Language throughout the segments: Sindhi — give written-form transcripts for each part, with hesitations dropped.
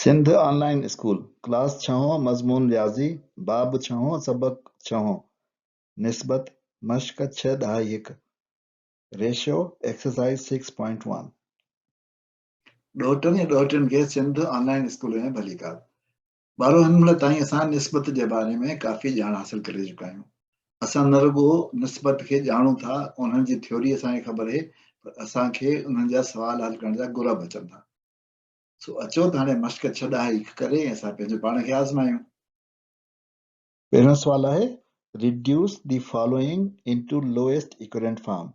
سنڌ آن لائين اسڪول، ڪلاس ڇهون، مضمون رياضي، باب ڇهون، سبق ڇهون، نسبت، مشق ڇهه ڏهائي هڪ، ratio, exercise six point one. ڏوهٽن ۽ ڏوهٽين کي سنڌ آن لائين اسڪول ۾ ڀليڪار. ٻارو هن مهل تائين اسان نسبت جي باري ۾ ڪافي ڄاڻ حاصل ڪري چڪا آهيون. اسان نه رڳو نسبت کي ڄاڻون ٿا، انهن جي ٿيوري اسان کي خبر آهي پر اسان کي انهن جا سوال حل ڪرڻ جا گر به اچن ٿا. سو اچو ته هاڻي مشق ڇهه ڏهائي هڪ ڪري ۽ اسان پنهنجو پاڻ کي آزمايون. پهريون سوال آهي، Reduce the following into lowest equivalent form.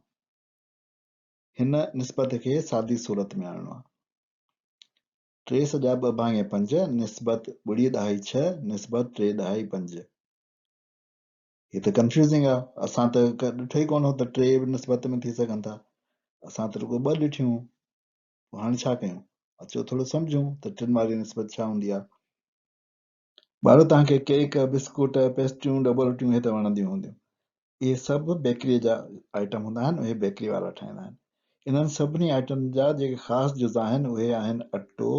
هن نسبت کي سادي صورت ۾ آڻڻو آهي. ٽي سڄا ٻه ڀاڱي پنج نسبت ٻڙي ڏهائي ڇهه نسبت ٽي ڏهائي پنج. هي ته ڪنفيوزنگ آهي. اسان ته ڏٺو ئي ڪونه هو ته ٽي به نسبت ۾ ٿي سگهن ٿا. اسان ته رڳو ٻه ڏٺيون. پوء هاڻي ڇا ڪيون؟ اچو ٿورو سمجهون ته ٽن واري نسبت ڇا هوندي آهي. ٻارو توهان کي ڪيڪ، بسڪوٽ، پيسٽريون، ڊبل روٽيون اهي ته وڻنديون هونديون. اهي سڀ بيڪريء جا آئٽم هوندا آهن، اهي بيڪري وارا ٺاهيندا آهن. انهن سڀني آئٽمن جا جيڪي خاص جزا آهن اهي آهن اٽو،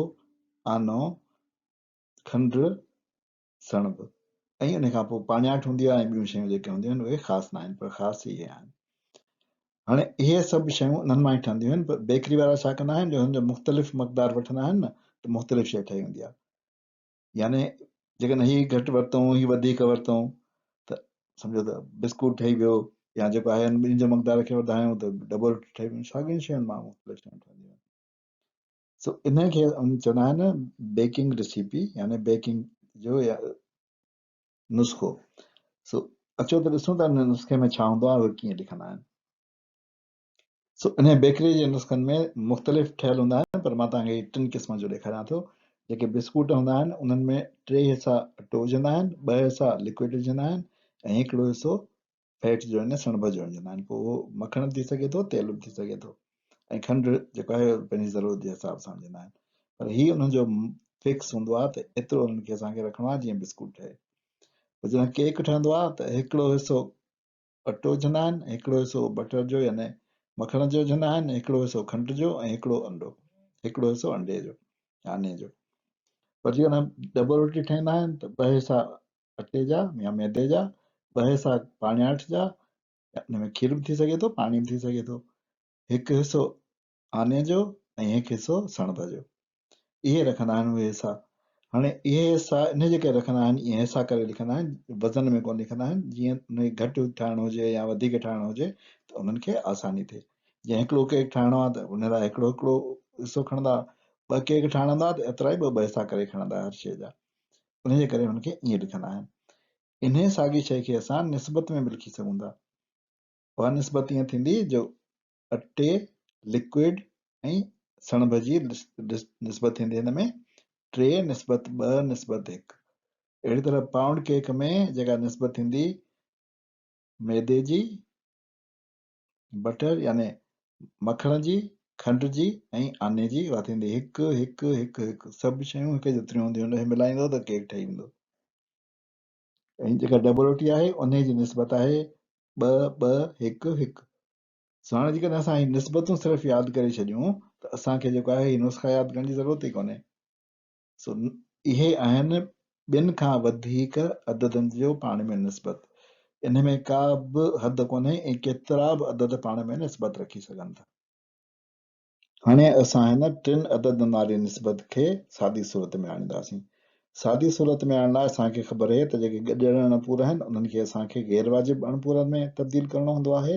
آنو، کنڊ، سڻڀ ۽ ان کان پوء پاڻياٺ هوندي آهي ۽ ٻيون شيون جيڪي هونديون آهن اهي خاص ناهن پر خاص اهي آهن. هاڻي اهي سڀ شيون انهن مان ئي ٺهنديون آهن پر بيڪري وارا ڇا ڪندا آهن جو هن جو مختلف مقدار وٺندا آهن نه ته مختلف شيء ٺهي ويندي آهي. يعني جيڪڏهن هي گهٽ ورتئون هي وڌيڪ ورتئون ته سمجهو ته بسڪوٽ ٺهي ويو يا جيڪو آهي ٻنهي جو مقدار کي وڌايون ته ڊبل ٺهي ويون ساڳين شين مان مختلف شيون ٺهنديون آهن. سو انهي کي چوندا آهن بيڪنگ ريسيپي يعني بيڪنگ جو يا نسخو. سو اچو ته ڏسون ته ان نسخي ۾ ڇا هوندو آهي اهي ڪيئن لکندا آهن. سو انهي بيڪري جي نسخن ۾ مختلف ٺهيل هوندا آهن پر مان توهان کي ٽن قسمن جو ڏيکاريان ٿو. جيڪي بسڪوٽ هوندا آهن انهن ۾ ٽي حصا اٽو وجهندا آهن، ٻه حصا لڪوئڊ وجهندا آهن ۽ هڪڙو حصو فيٽ جو يعني سڻڀ جو وجهندا آهن پوء اهو مکڻ به ٿي سگهي ٿو تيل به ٿي سگهي ٿو ۽ کنڊ جيڪو آهي پنهنجي ضرورت جي حساب سان وجهندا آهن پر هي انهن جو فڪس هوندو آهي ته ايترو انهن کي اسان کي رکڻو آهي جيئن بسڪوٽ ٺهي پوء جڏهن ڪيڪ ٺهندو آهي ته هڪڙو حصو اٽو وجهندا آهن هڪڙو حصو بٽر جو يعني مکڻ جو وجهندا آهن هڪڙو حصو کنڊ جو ۽ هڪڙو انڊو هڪڙو حصو انڊي جو آني جو پر جيئن ڊبل روٽي ٺاهيندا آهن ته ٻه حصا اٽي جا يا ميدي جا، ٻه حصا پاڻياٺ جا، ان ۾ کير به ٿي سگهي ٿو پاڻي به ٿي سگهي ٿو، هڪ حصو آني جو ۽ هڪ حصو سڻڀ جو. اهي رکندا آهن اهي حصا. هاڻي اهي حصا ان جي ڪري رکندا آهن اهي حصا ڪري لکندا آهن وزن ۾ ڪونه لکندا آهن جيئن ان کي گهٽ ٺاهڻو هجي يا وڌيڪ ٺاهڻو هجي ته انهن کي آساني ٿئي. جيئن هڪڙو ڪيڪ ٺاهڻو آهي ته ان لاء هڪڙو هڪڙو حصو کڻندا، ٻه ڪيڪ ٺاهڻا هوندا ته ايترا ئي ٻه ٻه حصا ڪري کڻندا هر شيء جا. انهيء ڪري هن کي ائين لکندا آهن. انهيء ساڳي شيء کي اسان نسبت ۾ به لکي سگهون ٿا. اها نسبت ائين ٿيندي جو اٽي، لڪوئڊ ۽ سڻڀ جي نسبت ٿيندي هن ۾ ٽي نسبت ٻه نسبت هڪ. اهڙي طرح پائونڊ ڪيڪ ۾ جيڪا نسبت ٿيندي ميدي جي، بٽر يعني مکڻ جي، کنڊ جي ۽ آني جي اها ٿيندي هڪ هڪ هڪ هڪ سڀ شيون هڪ جيتريون هونديون ان کي ملائيندو ته ڪيڪ ٺهي ويندو ۽ جيڪا ڊبل روٽي آهي ان جي نسبت آهي ٻه ٻه هڪ هڪ. سو هاڻي جيڪڏهن اسان هي نسبتون صرف ياد ڪري ڇڏيون ته اسان کي جيڪو آهي هي نسخا ياد ڪرڻ جي ضرورت ئي ڪونهي. سو اهي آهن ٻن کان وڌيڪ عددن جو پاڻ ۾ نسبت. انهي ۾ ڪا به حد ڪونهي ۽ ڪيترا به عدد پاڻ ۾ نسبت رکي سگهن ٿا. هاڻي اسان هن ٽن عددن واري نسبت کي سادي صورت ۾ آڻينداسين. سادي صورت ۾ آڻڻ لاء اسان کي خبر اهي ته جيڪي گڏيل اڻپور آهن انهن کي اسان کي غير واجب اڻپورن ۾ تبديل ڪرڻو هوندو آهي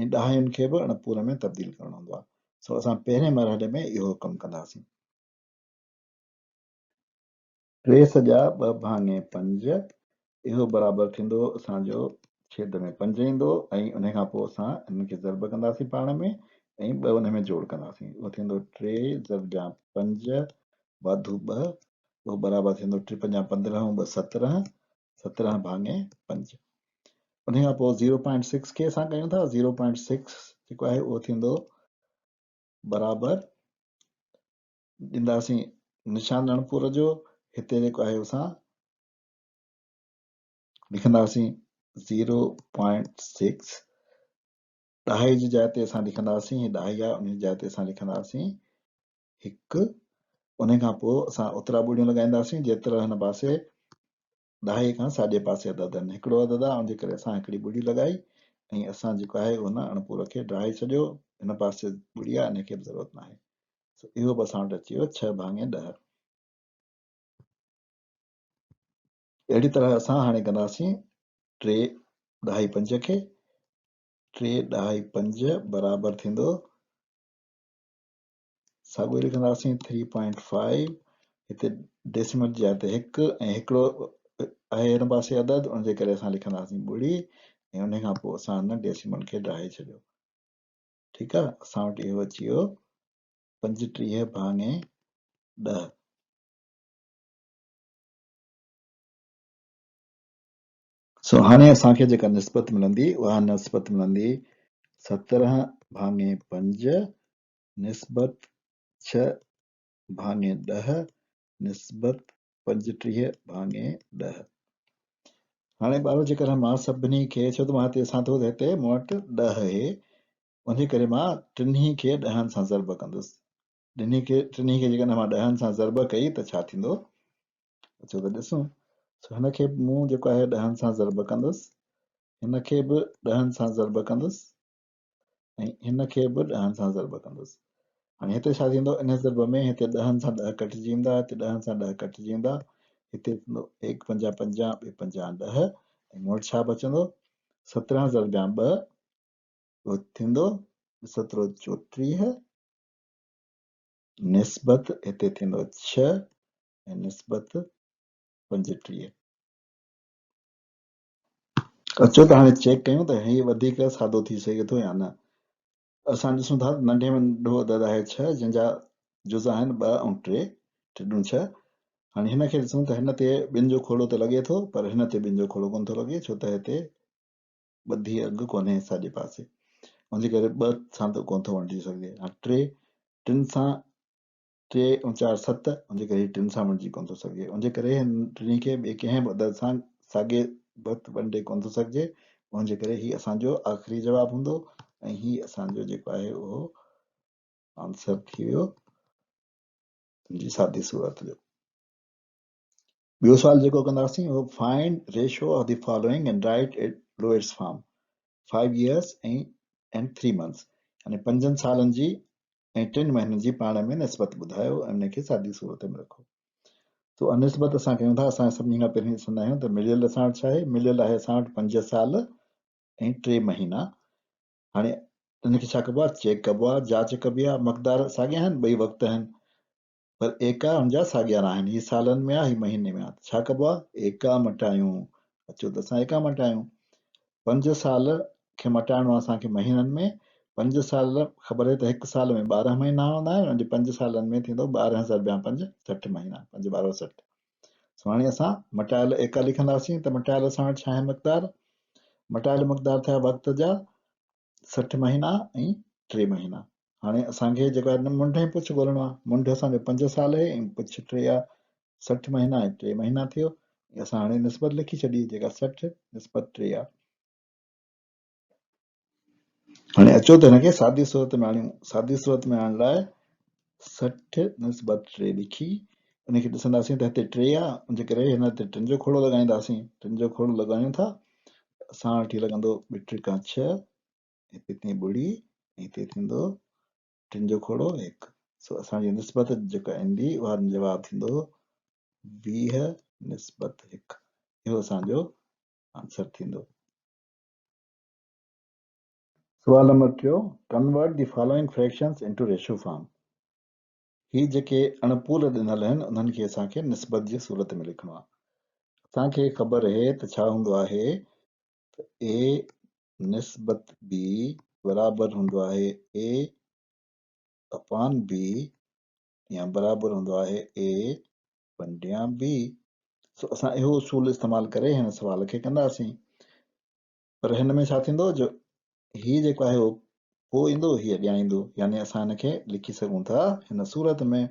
۽ ڏهاين کي به اڻپور ۾ تبديل ڪرڻو هوندو آهي. سو اسان پهرين مرحلي ۾ اهو ڪم ڪنداسين. ٽي سڄا ٻه ڀاڱي پنج، اهو برابر ٿيندو اسان جو ڇيد ۾ پنج ايندو ۽ انهي کان پوء اسان انهن کي ضرب ڪنداسين پاڻ ۾ ۽ ٻه انهي ۾ جوڙ ڪنداسين اهو ٿيندو ٽي ضرب جا پنج واڌو ٻه اهو برابر ٿيندو ٽي پنجا 15 ۽ ٻه 17، 17 ڀاڱي پنج. انهي کان پوء زيرو پوائنٽ سڪس کي اسان ڪيون ٿا زيرو پوائنٽ سڪس جيڪو آهي اهو ٿيندو برابر ڏينداسين نشان اڻپور جو هتي جيڪو آهي اسان لکنداسين زيرو پوائنٽ سڪس ڏهائي جي جاء تي اسان لکنداسين هي ڏهائي آهي ان جي جاء تي اسان لکنداسين هڪ. ان کان پوء اسان اوترا ٻڙيون لڳائينداسين جيترا هن پاسي ڏهائي کان ساڄي پاسي عدد آهن. هڪڙو عدد آهي ان جي ڪري اسان هڪڙي ٻڙي لڳائي ۽ اسان جيڪو آهي ان اڻپور کي ڊاهي ڇڏيو. هن پاسي ٻڙي آهي ان کي به ضرورت ناهي. سو اهو به اسان وٽ اچي ويو ڇهه ڀاڱي ڏهه. اهڙي طرح اسان هاڻي ڪنداسين ٽي ڏهائي پنج کي. ٽي ڏهائي پنج برابر ٿيندو ساڳيو ئي لکنداسين ٿري پوائنٽ فائيو هتي ڊيسيمل جي جاء تي هڪ ۽ هڪڙو آهي هن پاسي عدد ان جي ڪري اسان لکنداسين ٻڙي ۽ ان کان پوء اسان هن ڊيسيمل کي ڊاهي ڇڏيو. ٺيڪ آهي اسان وٽ اهو اچي ويو 35 ڀاڱي 10. سو هاڻي اسان کي جيڪا نسبت ملندي اها نسبت ملندي 17 ڀاڱي 5 نسبت ڇهه ڀاڱي ڏهه نسبت 35 ڀاڱي 10. هاڻي ٻارو جيڪڏهن مان سڀني کي ڇو ته مان هتي ڏسان ٿو ته هتي مون وٽ 10 آهي ان جي ڪري مان ٽنهي کي ڏهن سان ضرب ڪندس. ٽنهي کي جيڪڏهن مان ڏهن سان ضرب ڪئي ته ڇا ٿيندو؟ اچو ته ڏسون. سو هن کي به مون جيڪو آهي ڏهن سان ضرب ڪندس، هن کي به ڏهن سان ضرب ڪندس ۽ هن کي به ڏهن سان ضرب ڪندس. هاڻي هتي ڇا ٿيندو؟ ان ضرب ۾ هتي ڏهن سان ڏهه ڪٽجي ويندا، هتي ڏهن سان ڏهه ڪٽجي ويندا، هتي ٿيندو ايڪ پنجا پنجا، ٻه پنجا ڏهه ۽ مون وٽ ڇا بچندو؟ 17 ضربيان ٻه اهو ٿيندو سترو 34 نسبت هتي ٿيندو ڇهه ۽ نسبت 35. اچو ته هاڻي چيڪ ڪيون ته هي وڌيڪ سادو ٿي سگهي ٿو يا نه. اسان ڏسون ٿا ته ننڍي ۾ ننڍو عدد آهي ڇهه جنهن جا جزا آهن ٻه ۽ ٽي، ٽي ڏون ڇهه. هاڻي هن کي ڏسون ته هن تي ٻن جو کوڙو ته لڳي ٿو پر هن تي ٻن جو کوڙو ڪونه ٿو لڳي ڇو ته هتي ٻڌي اڳ ڪونهي ساڄي پاسي ان جي ڪري ٻه سان ته ڪونه ٿو ونڊجي سگهجي. هاڻي ٽي، ٽن سان ٽي ۽ چار ست، ان جي ڪري هي ٽن سان ونڊجي ڪونه ٿو سگهجي. ان جي ڪري هن ٽنهي کي ٻئي ڪنهن به عدد سان ساڳي وقت ونڊي ڪونه ٿو سگهجي. ان جي ڪري هي اسان جو آخري جواب هوندو ۽ هي اسان جو جيڪو آهي اهو آنسر ٿي ويو ان جي سادي صورت جو. ٻيو سوال جيڪو ڪنداسين اهو find ratio of the following and write it lowest form 5 years and 3 months يعني پنجن سالن جي ۽ ٽن مهينن جي پاڻ ۾ نسبت ٻڌايو ۽ ان کي سادي صورت ۾ رکو. سو اها نسبت اسان ڪيون ٿا اسان سڀني کان پهرين ڏسندا آهيون ته مليل اسان وٽ ڇا آهي مليل آهي اسان وٽ پنج سال ۽ ٽي مهينا. هاڻي ان کي ڇا ڪبو آهي چيڪ ڪبو آهي جاچ ڪبي آهي مقدار ساڳيا آهن ٻئي وقت آهن پر ايڪا ان جا ساڳيا ناهن هي سالن ۾ آهي هي مهيني ۾ آهي ڇا ڪبو آهي ايڪا مٽايون اچو ته اسان ايڪا مٽايون پنج سال کي مٽائڻو آهي اسان کي مهينن ۾ پنج سال خبر آهي ته هڪ سال ۾ 12 مهينا هوندا آهن ان جي پنج سالن ۾ ٿيندو 12 ضربيان پنج 60 مهينا پنج ٻارهن 60 سو هاڻي اسان مٽايل ايڪا لکنداسين ته مٽايل اسان وٽ ڇا آهي مقدار مٽايل مقدار ٿيا وقت جا 60 مهينا ۽ 3 مهينا. هاڻي اسان کي جيڪو آهي منڍ ۽ پڇ ڳولڻو آهي. منڍ اسان جو 5 سال آهي ۽ پڇ 3 آهي. 60 مهينا ۽ 3 مهينا ٿيو. اسان هاڻي نسبت لکي ڇڏي جيڪا 60 نسبت 3 آهي. هاڻي اچو ته هن کي سادي صورت ۾ آڻيون. سادي صورت ۾ آڻڻ لاء 60 نسبت 3 لکي ان کي ڏسنداسين ته هتي 3 آهي ان جي ڪري هن تي ٽن جو کوڙو لڳائينداسين. ٽن جو کوڙو لڳايون ٿا اسان وٽ هي لڳندو ٻه ٽرڪان ڇهه، هتي ٿي ٻڙي ۽ هتي ٿيندو ٽن جو کوڙو هڪ. سو اسان جي نسبت جيڪا ايندي اها جواب ٿيندو 20 نسبت هڪ. اهو اسان جو آنسر ٿيندو. سوال نمبر ٽيون، Convert the following fractions into ratio form. هي جيڪي اڻپور ڏنل آهن انهن کي اسان کي نسبت جي صورت ۾ لکڻو آهي. اسان کي خبر اهي ته ڇا هوندو آهي ته A نسبت B برابر هوندو آهي A upon B يا برابر هوندو آهي A ونڊيان B. سو اسان اهو اصول استعمال ڪري هن سوال کي ڪنداسين. پر هن ۾ ڇا ٿيندو جو هي جيڪو آهي اهو پوء ايندو هي اڳيان ايندو يعني اسان هن کي لکي سگهون ٿا هن صورت ۾.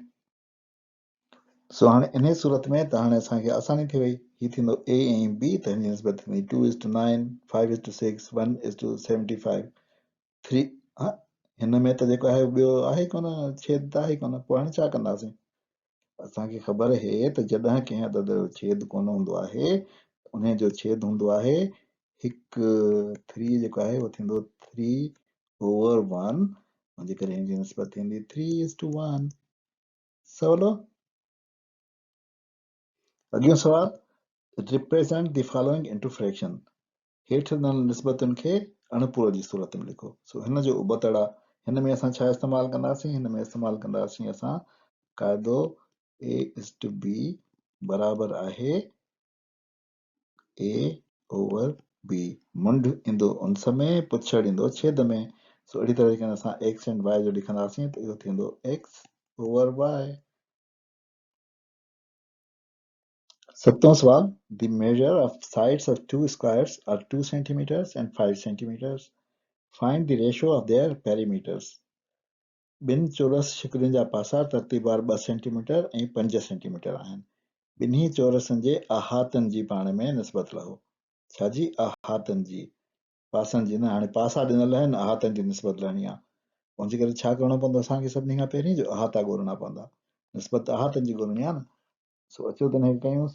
سو هاڻي انهي صورت ۾ ته هاڻي اسان کي آساني ٿي وئي هي ٿيندو A ۽ B ته هن جي نسبت ٿيندي two is to nine, five is to six, one is to seventy five, three ها هن ۾ ته جيڪو آهي ٻيو آهي ڪونه ڇيد ته آهي ڪونه پوء هاڻي ڇا ڪنداسين. اسان کي خبر اهي ته جڏهن ڪنهن عدد جو ڇيد ڪونه هوندو آهي ته انهي جو ڇيد هوندو آهي هڪ ٿري جيڪو آهي اهو ٿيندو ٿري اوور ون ان جي ڪري هن جي نسبت ٿيندي ٿري از ٽو ون. سولو اڳيون سوال represent the following into fraction هيٺ ڏنل نسبتن کي اڻپورو جي صورت ۾ لکو. سو هن جو ابتڙ آ. هن ۾ اسان ڇا استعمال ڪنداسين؟ هن ۾ استعمال ڪنداسين اسان قاعدو A is to B برابر آهي A over B. منڍ ايندو انس ۾، پڇڙ ايندو ڇيد ۾. سو اهڙي طرح جيڪڏهن اسان X and Y جو لکنداسين ته اهو ٿيندو X over Y. ستون سوال، The measure of sides of two squares are 2 centimeters and 5 centimeters. Find the ratio of their perimeters. ٻن چورس شڪلين جا پاسا ترتيبوار ٻه سينٽيميٽر ۽ پنج سينٽيميٽر آهن. ٻنهي چورسن جي احاطن جي پاڻ ۾ نسبت لهو. ڇا جي؟ احاطن جي. پاسن جي نه. هاڻي پاسا ڏنل آهن، احاطن جي نسبت لهڻي آهي. ان جي ڪري ڇا ڪرڻو پوندو اسان کي سڀني کان پهرين جو احاطا ڳولڻا پوندا. نسبت ته احاطن جي ڳولڻي آهي نه. سو اچو ته انهيء کي ڪيون.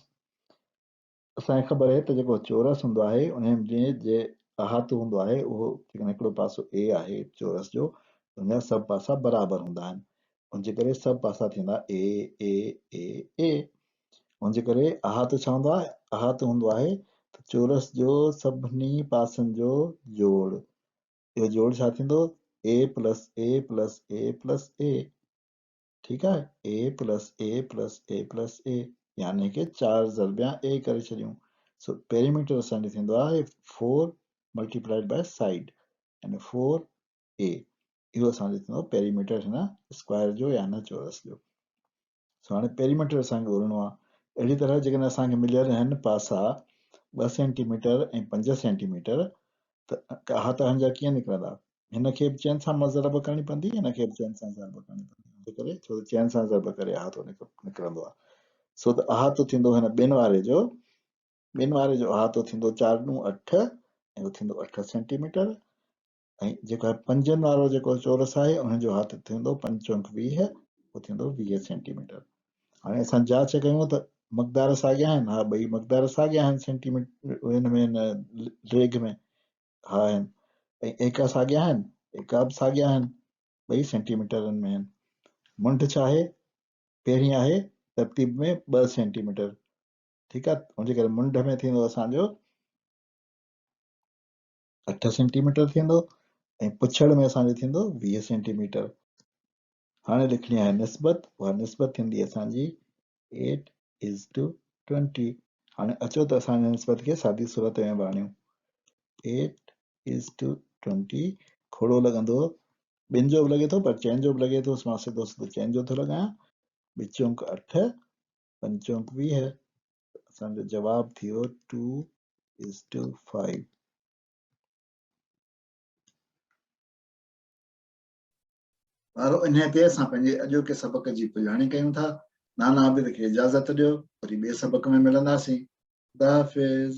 اسان کي خبر آهي ته جيڪو چورس هوندو آهي انهيء ۾ جي احاطو هوندو آهي اهو جيڪڏهن هڪڙو پاسو A آهي چورس جو ته ان جا سڀ پاسا برابر هوندا آهن. ان جي ڪري سڀ پاسا ٿيندا A A A A. ان جي ڪري احاطو ڇا هوندو آهي؟ احاطو هوندو آهي ته چورس جو سڀني پاسن جو جوڙ. اهو جوڙ ڇا ٿيندو؟ A plus A plus A plus A. ٺيڪ آهي A plus A plus A plus A يعني ڪي چار ضربيان اي ڪري ڇڏيون سو پيريميٽر اسان جو ٿيندو آهي فور ملٽيپلائيڊ باء سائيڊ يعني فور اي اهو اسان جو ٿيندو پيريميٽر هن اسڪوائر جو يا هن چورس جو سو هاڻي پيريميٽر اسان کي ڳولڻو آهي اهڙي طرح جيڪڏهن اسان کي مليل آهن پاسا ٻه سينٽيميٽر ۽ پنج سينٽيميٽر ته احاطا هن جا ڪيئن نڪرندا هن کي به چئن سان ضرب ڪرڻي پوندي هن کي به چئن سان ضرب ڪرڻي پوندي ان جي ڪري ڇو ته چئن سان ضرب ڪري احاطو نڪرندو آهي سو ته احاطو ٿيندو هن ٻن واري جو ٻن واري جو احاطو ٿيندو چار ڏون اٺ ۽ اهو ٿيندو اٺ سينٽيميٽر ۽ جيڪو آهي پنجن وارو جيڪو چورس آهي ان جو احاطو ٿيندو پنج چونڪ 20 اهو ٿيندو 20 سينٽيميٽر هاڻي اسان جاچ ڪيون ته مقدار ساڳيا آهن ها ٻئي مقدار ساڳيا آهن سينٽيميٽر هن ۾ ڊيگهه ۾ ها آهن ۽ ايڪا ساڳيا آهن، ايڪا به ساڳيا آهن، ٻئي سينٽي ميٽرن ۾ آهن. منڍ ڇا آهي؟ پهرين آهي ترتيب ۾ ٻه سينٽي ميٽر، ٺيڪ آهي، ان جي ڪري منڍ ۾ ٿيندو اسان جو اٺ سينٽي ميٽر ٿيندو ۽ پڇڙ ۾ اسان جو ٿيندو 20 سينٽي ميٽر. هاڻي لکڻي آهي نسبت، اها نسبت ٿيندي اسان جي ايٽ is two twenty. هاڻي اچو ته اسان هن نسبت کي سادي صورت ۾ به آڻيون. ايٽ is two twenty کوڙو لڳندو، ٻن جو به لڳي ٿو پر چئن جو به لڳي ٿو، مان سڌو سڌو چئن جو ٿو لڳايان. ٻه چونڪ اٺ، پنج چونڪ 20. اسان جو جواب ٿيو ٽو is two five. ٻارو انهيء تي اسان پنهنجي اڄوڪي سبق جي پڄاڻي ڪيون ٿا. نانا عابد کي اجازت ڏيو، وري ٻئي سبق ۾ ملنداسين. خدا حافظ.